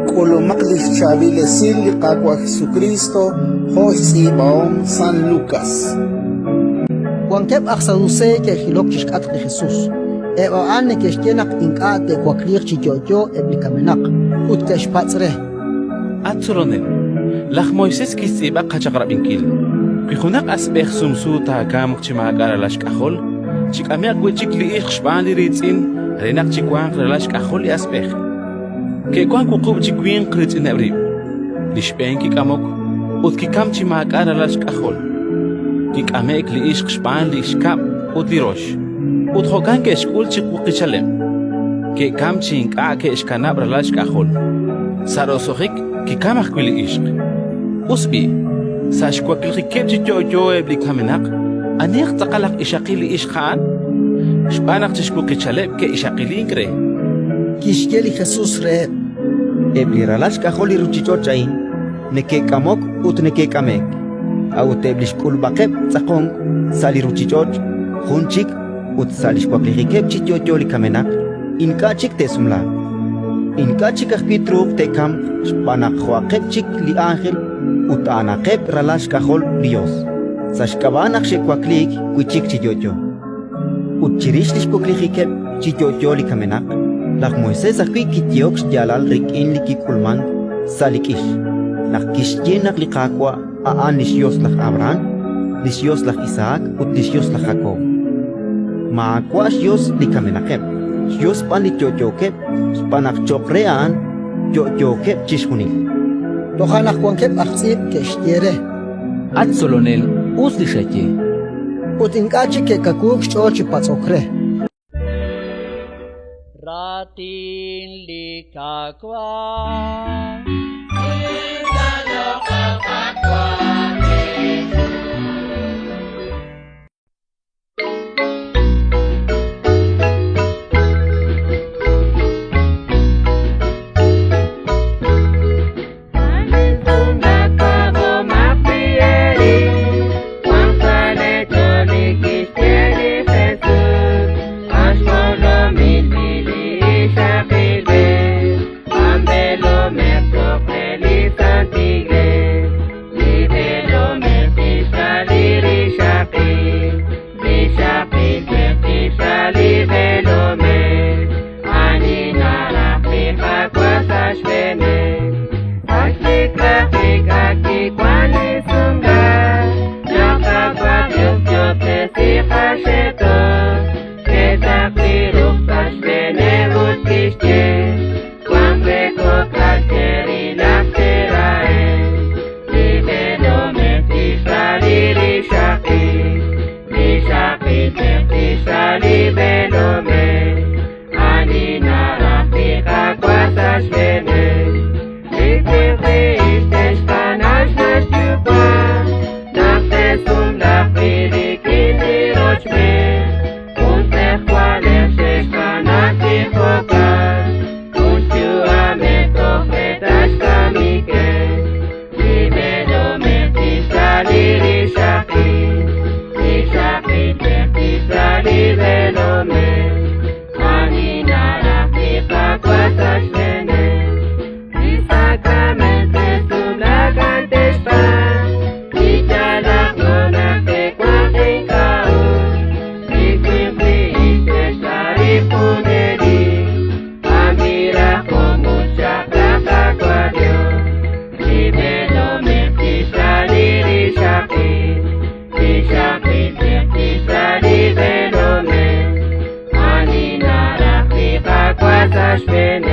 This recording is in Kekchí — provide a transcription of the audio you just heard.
K'ulumaq li xchaab'il esil li Qaawa' Jesukriist jo' xtz'iib'ahom San Lukas. Wankeb' aj Saduseey ke'jilok chi xk'atq li Jesus. Eb' a'an neke'xye naq ink'a' te'wakliiq chi yo'yo eb' li kamenaq, ut ke'xpatz' re: At Tzolonel, laj Moisés kixtz'iib'a qachaq'rab'inkil: Wi junaq asb'ej sumsu taakamq chi maak'a' ralal xk'ajol, chik'ame'q wi' chik li ixq xb'aan li riitz'in re naq chiwanq ralal xk'ajol li asb'ej. Ke'wank wuqub' chi winq riitz'ineb' rib'. Li xb'een kik'amok ut kikamk chi maak'a' ralal xk'ajol. Kik'ame'k li ixq xb'aan li xkab' ut li rox, ut jo'kan ke'xk'ul chi wuqichaleb'. Ke'kamk chi ink'a' ke'xkanab' ralal xk'ajol. Sa' roso'jik kikamk ajwi' li ixq. Us b'i', sa' xwaklijikeb' chi yo'yo eb' li kamenaq, anihaq tz'aqal aj ixaqil li ixq a'an? Xb'aan naq chi xwuqichaleb' ke'ixaqilink re. Kixye li Jesus reheb': Eb' li ralal xk'ajol li ruuchich'och' a'in neke'k'amok ut neke'k'ame'k, a'ut eb' li xk'ulub'aqeb' tz'aqonk sa' li ruuchich'och' jun chik ut sa' li xwaklijikeb' chi yo'yo li kamenaq ink'a' chik te'sumlaaq. Ink'a' chik ajwi' truuq te'kamq xb'aan naq jo'aqeb' chik li ánjel ut a'anaqeb' ralal xk'ajol li Yos, sa' xk'ab'a' naq xe'wakliik wi' chik chi yo'yo. Ut chirix li xwaklijikeb' chi yo'yo li kamenaq, laj Moisés ajwi' kiyehok xyaalal rik'in li kik'ulmank sa' li k'ix, naq kixye naq li Qaawa' a'an li xYos laj Abrahán, li xYos laj Isahak ut li xYos laj Jakob. Maawa' xYos li kamenaqeb', xYos b'an li yo'yookeb', xb'aan naq cho'q re a'an yo'yookeb' chixjunil. Toja' naq wankeb' aj tz'iib' ke'xye re: At Tzolonel, us li xaye. Ut ink'a' chik ke'kawuuk xch'ool chi patz'ok re. Raatin li Qaawa'. Amen.